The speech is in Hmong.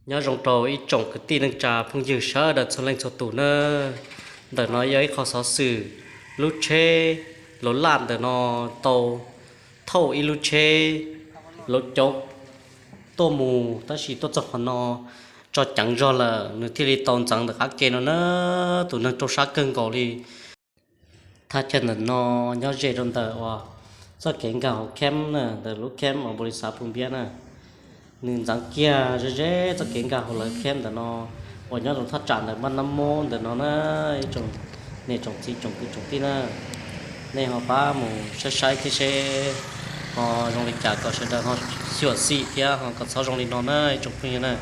Nyob zoo rau ib tsoom kwv tij neej tsa phooj ywg sawv daws txhua leej txhua tus nawb. Ntawm no yog ib qho xov xwm lub tsheb luv laj ntawm no tau thauj ib lub tsheb luv coob tuaj mus tab sis tuaj txog qhov no tso ceev zog lawm nws thiaj li tau ntxeev ntawm qab ke no na. Tus neeg raug sab kawg nkaus li. Thaj chaw ntawm no nyob ze rau ntawm uas txoj kev nkag hauv camp na, ntawm lub camp uas npau li xav Phu Npiab na. Nws ntxeev kiag ze ze txoj kev nkag hauv lawv camp ntawm no uas nyob rau thaj tsam ntawm Npaj Nab Mob ntawm no na. Ib tsoom niam tsoom txiv tsoom kwv tsoom tij na, nej ho pab mus saib saib thiab seb ho zoo li cas kom sawv daws ho xyuam xim thiab ho kom txhob zoo li no na ib tsoom phooj ywg na.